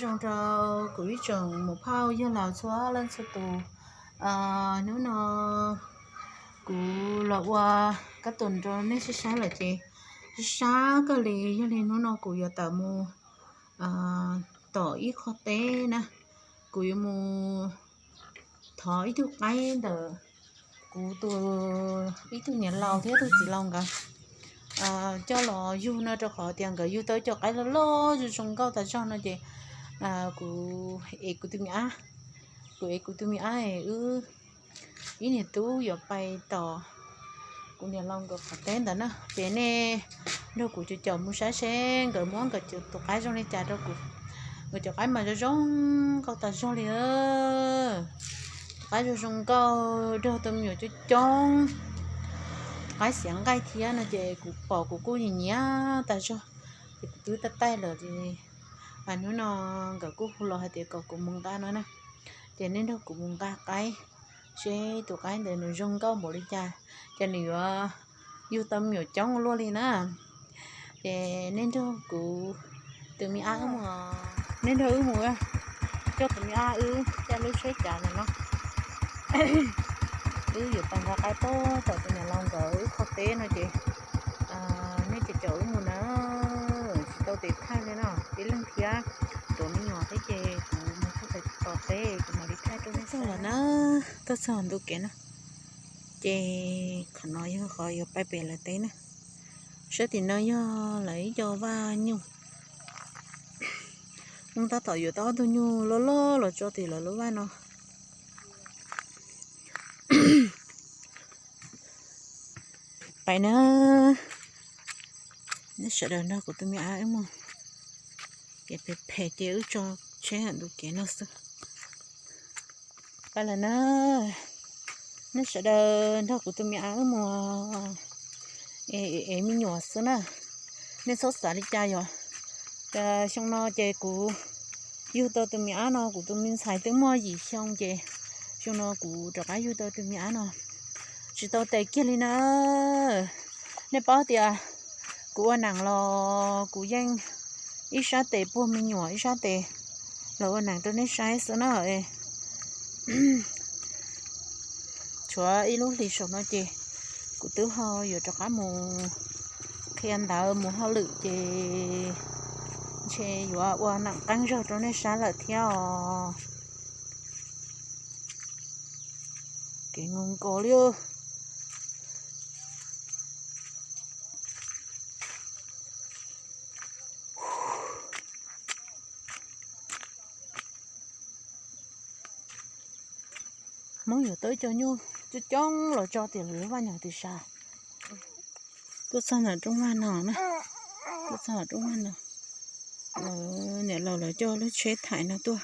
Zoo rau kuv ib tsoom muam phauj yawg laus txhua leej txhua tus. Hnub no kuv los ua kab tus rau nej saib saib lawm ces sab sab kawg li. Yog li hnub no kuv yuav tawm mus tom ib qho teb na, kuv yuav mus thov ib tug qaib ntawm kuv tus, ib tug niam laus thiab tus txiv laus nkawd coj los yug no, rau qhov tias nkawd yug tau cov qaib loj loj zoo zoo nkauj tas zog no ces kuv ev kuv tus me ab, kuv ev kuv tus me ab es wb ib niam tub yuav pais tom kuv niam laus nkawd qhov teb ntawd na. Ces nej nrog kuv caum caum mus saib seb nkawd muab nkawd tus qaib zoo li cas rau kuv. Nkawd cov qaib mas zoo zoo nkauj tas zog li. Tus qaib zoo zoo nkauj, nrog tus me nyuam coob coob, qaib xiav nqaij thiab no ces kuv pom kuv kuj nyiam nyiam tas zog. Ces kuv twb taij taij lawm ces hnub no nkawd kuj hu los hais tias kom kuv mus nqa no na. Ces nej nrog kuv mus nqa qaib seb tus qaib ntawd nws zoo nkauj npaum li cas, ces nws yuav yug tau me nyuam coob ua luaj li na. Ces nej nrog kuv tus me ab, nej nrog wb mus coj tus me ab wb caij lub tsheb cav ntawm no. Wb yuav pais nqa qaib puag tom tus niam laus nkawd wb qhov teb no ces nej caum caum wb mus na. Tsis tau tes thaij li no, tib leeg thiab tuav me nyuam thiab ces kuv mus txog tom teb kuv mam li thaij rau nej txog lawm na. Tuaj txog ntu kev no ces qhov no yog qhov yuav pais pem lawv teb na. Sab tim no yog lawv ib co vaj nyuj. Wb tab tom yuav tau ob tug nyuj loj loj los tso tim lawv lub vaj no. Pais na, nej sawv daws nrog kuv tus me ab wb mus. Kev phem phem ces wb tso tsheb ntu kev no xwb. Pais lawm na, nej sawv daws nrog kuv tus me ab wb mus ev me nyuam xwb na. Nej txhob xav li cas yom. Xyoo no ces kuv yug tau tus me ab no, kuv tus me ntxhais twb muaj yim xyoo ces xyoo no kuv rov qab yug tau tus me ab no. Tsis tau tes kiag li na. Nej paub tias kuv ua neem los kuv yeej ib sab tes puag me nyuam ib sab tes los ua neem rau nej saib xwb na. Tshuav ib lub hlis saum no ces kuv twb ho yuav rov qab mus qhia ntawv mus hauj lwm ces ntshe yuav ua neem qeeb zog rau nej saib lawm thiab os. Kev nkaus nkaus li. Hmoob yuav tau ib co nyuj coob coob los tso tim lawv lub vaj nyuam tim sab. Tuaj txog ntawm rooj vag no na, tuaj txog rooj vag no, lawv niam laus lawv coj lub tsheb thaiv no tuaj,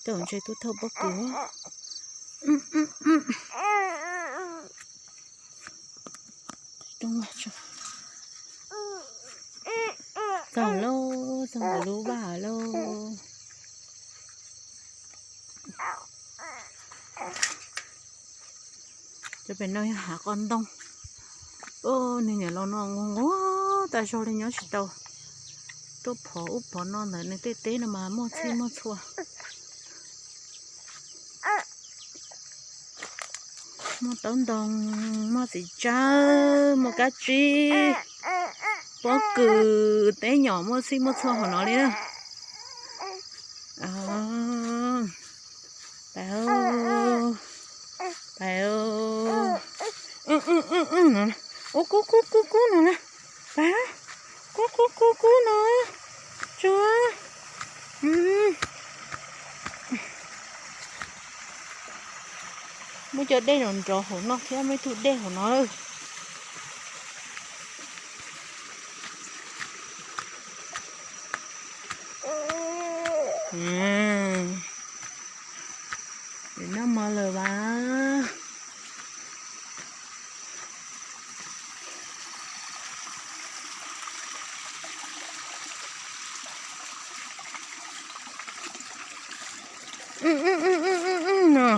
tuaj ntshe tuaj thauj pob kws. Rooj vag txog lauj, txog ntawm lub vaj lauj. Cov pem no yog hav qos ntoo. Nws niam laus no nquag nquag tas zog li nyob tsis tau. Tuaj phov ub phov no ntawm nws tej teb no mas muaj txhij muaj txhua. Muaj taub ntoo, muaj txiv tsawb, muaj kab tsib, pob kws, teb nyom, muaj txhij muaj txhua hauv no li na. Pais, pais, ub kub kub kub kub no na. Pais, kub kub kub kub no. Tsuav. Muaj cov dej nrov nrov hauv no thiab, muaj ib tug dej hauv no lawm. Noj mov lawm vas. No,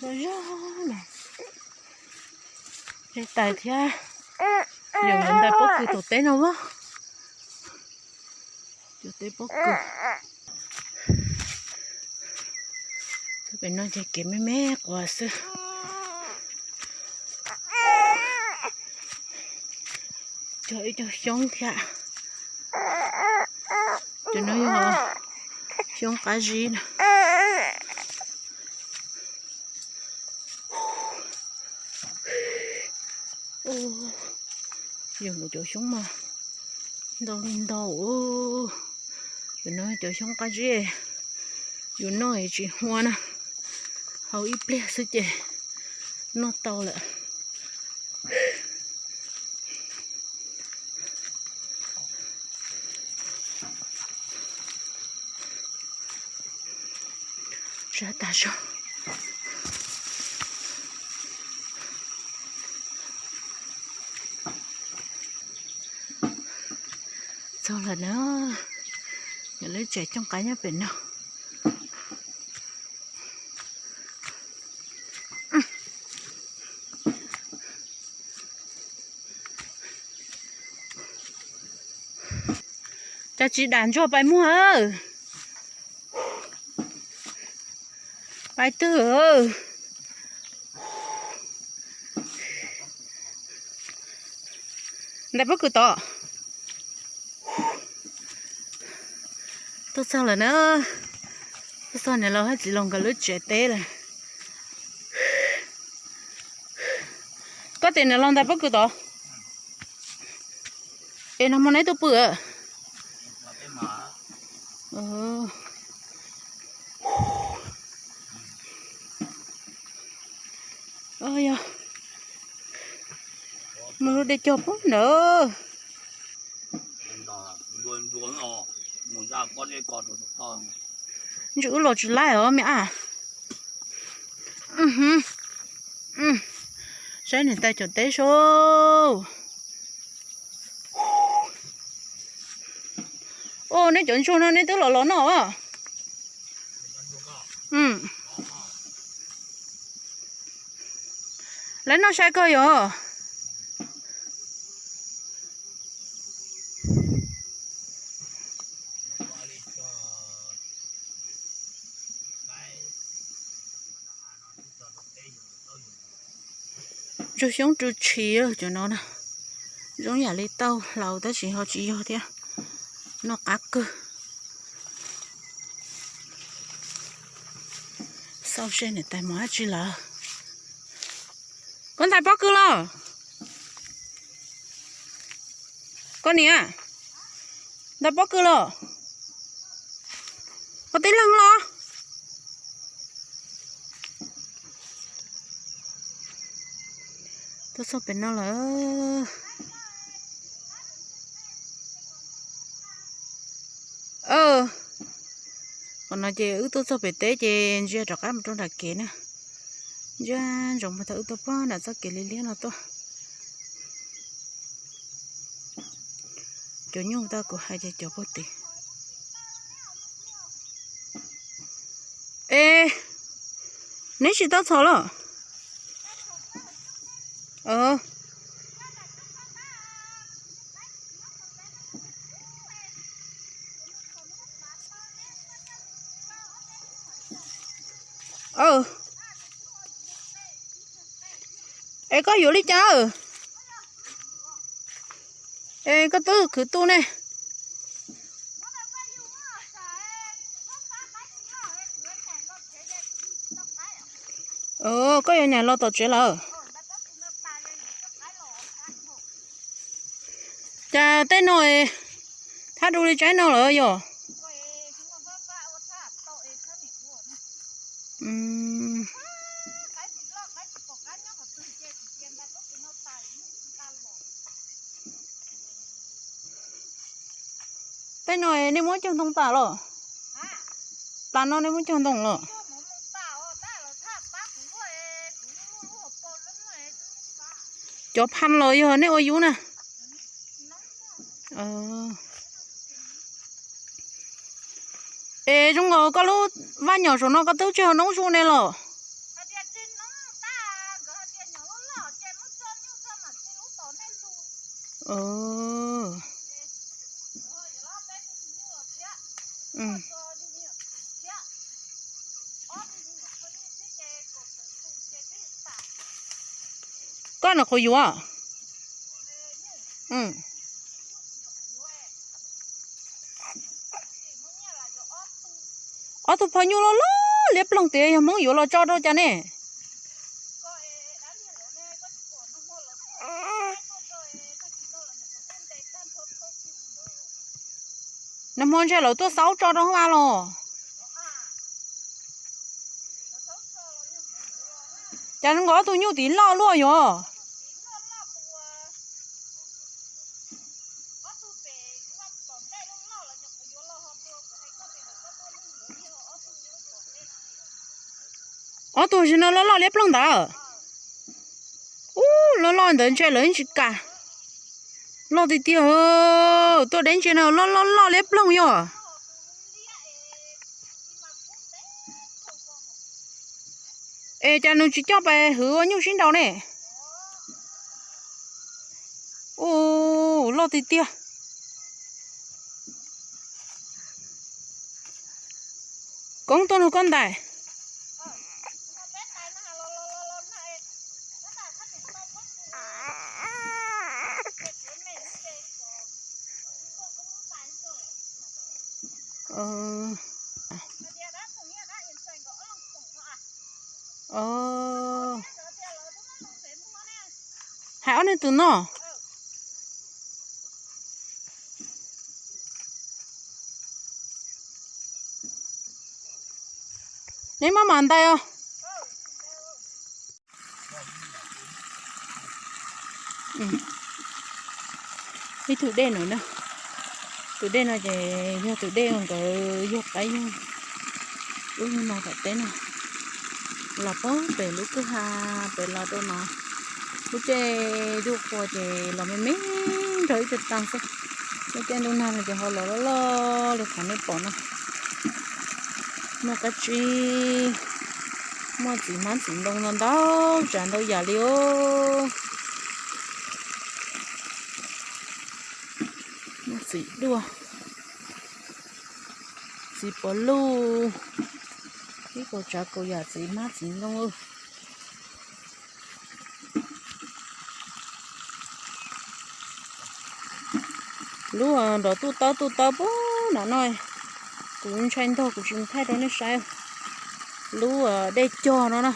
zog no, tej tais thiab, yog ntawm pob kws tom teb no as. Cov teb pob kws. Txog pem no ces kev me me quas xwb. Cog ib co xyoob thiab. Cov no yog xyoob qab zib na. Yog nkaus cov xyoob mas ntau li ntau. Cov no cov xyoob qab zib, yus noj tsis huab na, hau ib pliag xwb ces noj tau lawm. Sab tas zog. Txog lawm na, lub tsev cooj qab nyob pem no. Cas tsis dam ntsuag pais muag. Pais twg? Ntais pob kws tod. Tuaj txog lawm na. Tuaj txog niam laus thiab txiv laus nkawd lub tsev teb lawm. Koj tias niam laus ntais pob kws tod. Es nag hmo neb tuaj pw? Yog mus lub dej cog pub ntawd. Ntshe wb los tsis laij os me ab. Saib niam tais cov teb sub. Ua, neb cov ntsuag no neb twb los los noj os. Lawv noj sai kawg yog. Ntsuag xyoob rw tshis cov no na. Zoo yam li tauj hlau tab sis ho tsis yog thiab. Noj qab kawg. Xauj seb niam tais mus dab tsi lawm. Koj ntais pob kws los? Koj niam, ntais pob kws los? Koj tib leeg los? Tuaj txog pem no lawm. Qhov no ces wb tuaj txog pem teb ces ntsia rov qab mus rau nram kev na. Ntsia ntsoov mus thaum wb tuaj pog nram txoj kev liab liab no tuaj. Cov nyuj tau kuv hais ces cov pog tis. Es neb tsis tau txhom los? Es koj yuav li cas? Es koj twb khwv tu ne. Koj yuav nyam los tom tsev lawm. Cas tej no thab du li tsaib no lawm yog? Tej no nej muab cog ntoo tas los? Plas no nej muab cog ntoo los? Cov phan los yog nej ua yub na? Es zoo nkaus koj lub vaj nyom saum no koj twb tsis ho noob zuj ne los? Koj nws qhuav yuav. Ob tug phoj nyuj loj loj liab ploog tias yog Hmoob yuav los tso rau cas ne. Nag hmo ntshe lawv tuaj xauj tso rau hauv vaj los. Cas nkaus ob tug nyuj tid loj luaj yog. Ob tug ntsia no loj loj liab ploog ntawd. Ub, loj loj ntawd ntshe lawv tsis kam. Loj tiag tiag, tuaj deb ntsia no loj loj loj liab ploog yog. Es cas nws tsis coj pes hwv ua nyuj sib nraus ne? Ub, loj tiag tiag. Koob tuaj nug koj ntais. Hais ob neeg tus no. Neb maj mam ntais os. Ib tug dej no na, tus dej no ces yog tus dej nkawd yug qaib yug ub yug no tom teb no, los pem lub kwj ha pem los rau no. Lub caij ntuj qhua ces los me me nrog ib tug tag xwb. Lub caij ntuj nag no ces ho los loj loj li qhov nej pom no. Muaj kab tsib, muaj txiv hmab txiv ntoo no ntau tsav ntau yam li os. Muaj txiv duaj, txiv puav luj, ib kaum tsav kaum yam txiv hmab txiv ntoo. Lub nrov tuj tawb tuj tawb puag nram no, kuv ntshai ntog kuv tsis thaij rau nej saib. Lub dej cog no na,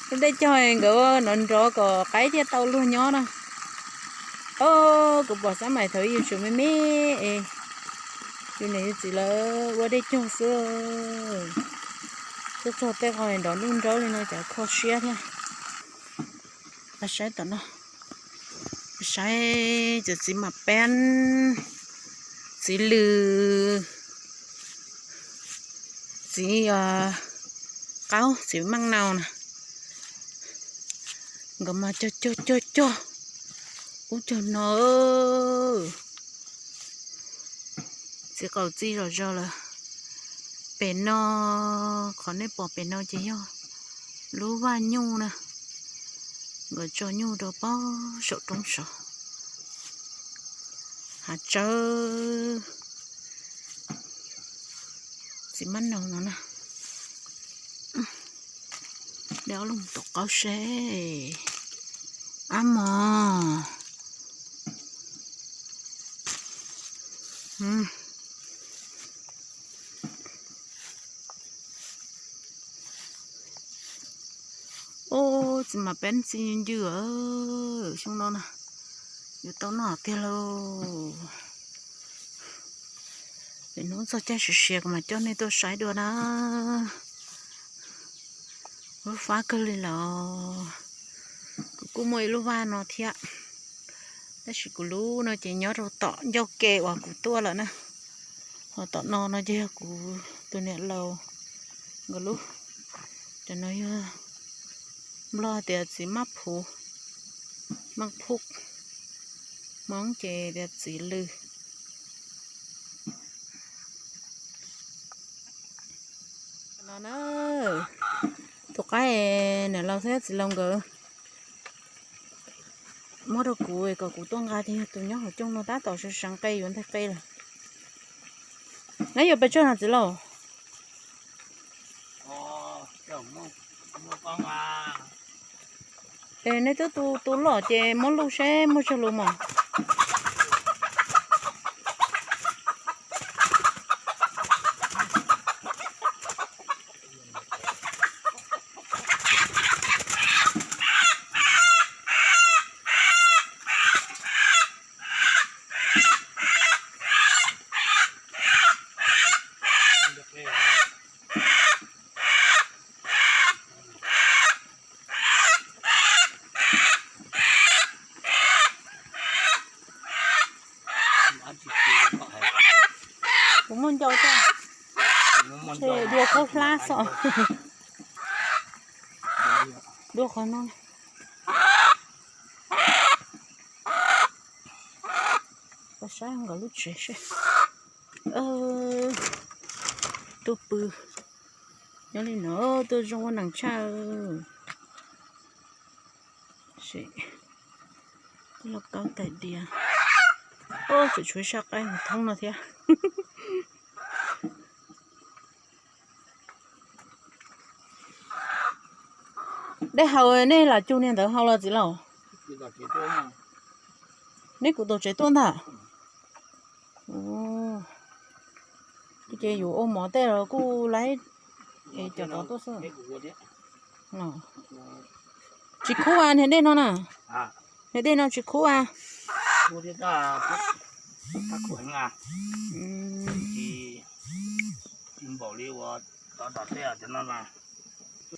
lub dej cog nkawd nrov nrov kom qaib thiaj tau luag nyob na. Os, kuv pom xab mais thaum ub yus tseem me me es yus niam yus txiv lawv ua dej cog xwb. Tuaj txog tej qho nrov nruj nraub li no cas kho siab thiab. Saib tom no, saib cov txiv mas peeb, txiv lws, txiv qaub, txiv meej nau na. Nkawd mas cog cog cog cog ub cog no. Txiv qaum txi zom zaws lawm. Pem no, qhov nej pom pem no ces yog lub vaj nyuj na. Nkawd tso nyuj rau pob saum roob saud. Hav tsawb, txiv mab nau no na. Dej ob lub tom qaub seb. Ab mos. Ub, txiv mas peeb txi ncw, xyoo no na, yuav tau noj tiag lauj. Lwm hnub txog caij siav siav kuv mam coj nej tuaj saib dua na. Lub fab kawg li los. Kuv kuj muaj ib lub vaj no thiab, tab sis kuv lub no ces nyob rau tom ncauj ke uas kuv tuaj lawm na. Ho tom no no ces yog kuv tus niam laus nkawd lub. Cov no yog Nplog tias txiv maj phuv, maj phuj, Hmoob ces tias txiv lws. No na, tus qaib niam laus thiab txiv laus nkawd muab rau kuv kom kuv tuaj nqa, ces yog tus nyob hauv cooj no tab tom sawv seev qe yuav nteg qe lawm. Neb yuav pes tsawg no txiv laus? Es neb twb tu tu loj ces muab luj seb muaj tsawg lus mos. Kuv muaj ncau xwb. Dua khaub hlab xwb. Dua qhov no. Saib nkawd lub tsev seb. Tuaj pw nyob li no tuaj zoo ua neeg tshaj. Tuaj los kaub tais diav. Tseem tshuav sab qaib thoob no thiab. Dej haus nej lam cug niag ntawd haus los txiv laus? Neb kuv tus tsev tuaj ntag. Ces yus ua mov tej los kuj laib es cov tod tuaj xwb. Tsis khub as niag dej no na. Niag dej no tsis khub as.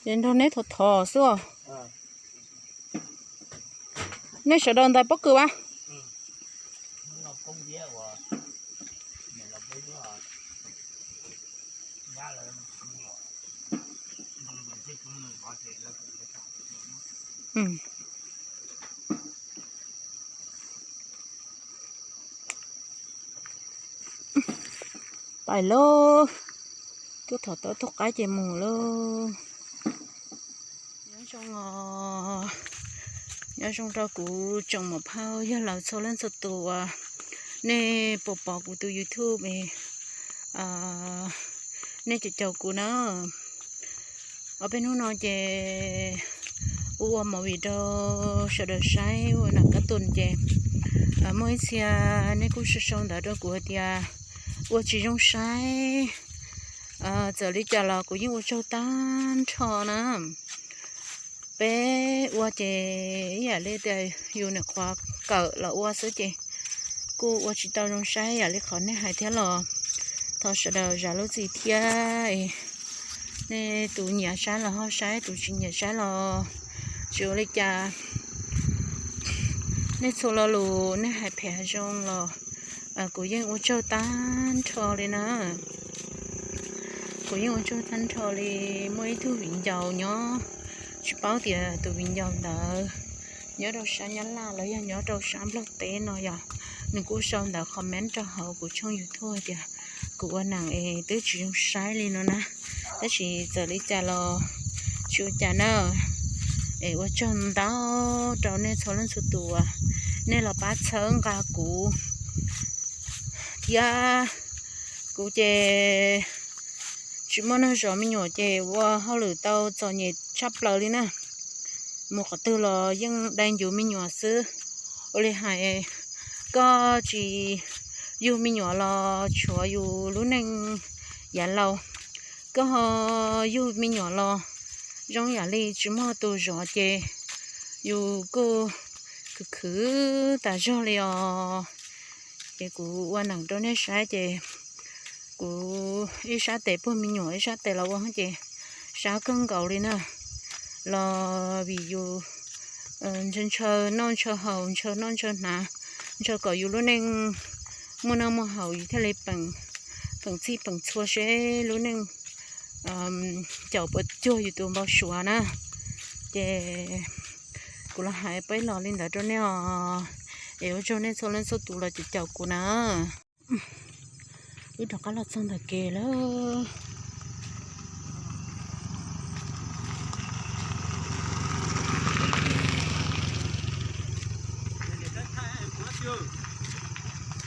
Ces nrog neb thov thov xwb os. Nej sawv daws ntais pob kws as. Pais lauj, tuaj thov tau tug qaib ces mus lauj. Nyob zoo os, nyob zoo rau kuv tsoom muam phauj yawg laus txhua leej txhua tus uas nej puas pom kuv tus YouTube es nej caum caum kuv na. Ob peb hnub no ces ua ua movie rau sawv daws saib ua nam kab tus ces muaj ib txhia nej kuj sau sau ntawv rau kuv hais tias ua tsis zoo saib. Txawm li cas los kuv yeej ua tsaug tag nrho na. Peb ua ces ib yam li tias yus nyuam qhuav kawm los ua xwb ces kuj ua tsis tau zoo saib yam li qhov nej hais thiab los thov sawv daws zam lub txim thiab. Nej tus nyiam saib los ho saib, tus tsis nyiam saib los tsis ua li cas. Nej txhua lo lus nej hais phem hais zoo los kuv yeej ua tsaug tag nrho li na. Kuv yeej ua tsaug tag nrho li. Muaj ib tug viv ncaus nyob, tsis paub tias tus viv ncaus ntawd nyob rau sab Nyab Laj los yog nyob rau sab Nplog teb no yog, nws kuj sau ntawv comment rau hauv kuv tshooj YouTube tias kuv ua neeg es twb tsis zoo saib li no na. Tab sis txawm li cas los tsis ua cas na, es ua tsaug ntau rau nej txhua leej txhua tus uas nej los pab txhawb nqa kuv thiab. Kuv ces tsis muaj neeg zov me nyuam ces ua hauj lwm tau txom nyem tshaj plaws li na. Mus qhov twg los yeej dai ncuv me nyuam xwb. Ua li hais, koj tsis yug me nyuam los tshuav yus lub neej yav laus. Koj ho yug me nyuam los zoo yam li tsis muaj tus zov ces yus kuj khwv khwv tas zog li os. Ces kuv ua neeg rau nej saib ces kuv ib sab tes puag me nyuam ib sab tes los ua ces sab kawg nkaus li na. Los vim yus ntshaw noj ntshaw haus, ntshaw noj ntshaw hnav, ntshaw kom yus lub neej muaj noj muaj haus yus thiaj li peem txhij peem txhua seb lub neej caum puas cuag yus tus npau suav na. Ces kuv los hais peb los li ntawd rau nej os, es ua tsaug nej txhua leej txhua tus los caum caum kuv na. Wb rov qab los txog ntawm kev lawm.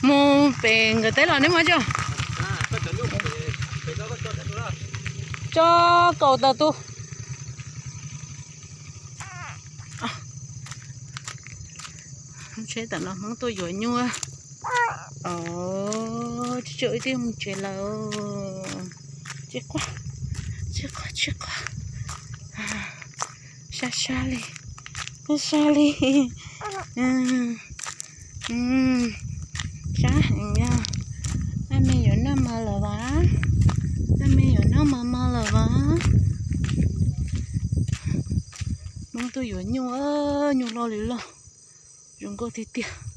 Mus pem nkawd teb los neb mus tso. Tso kaum tawm tus. Tsheb tam no Hmoob tuaj yuav nyuj. Os, tsis tsis ib tib mus tsev lawm. Tsis quaj, tsis quaj, tsis quaj. Sab sab li, sab sab li. Sab heev yog. Tab me yuav noj mov lawm vas, tab me yuav noj mov mov lawm vas. Hmoob tuaj yuav nyuj, nyuj loj li loj, zoo nkauj tiag tiag.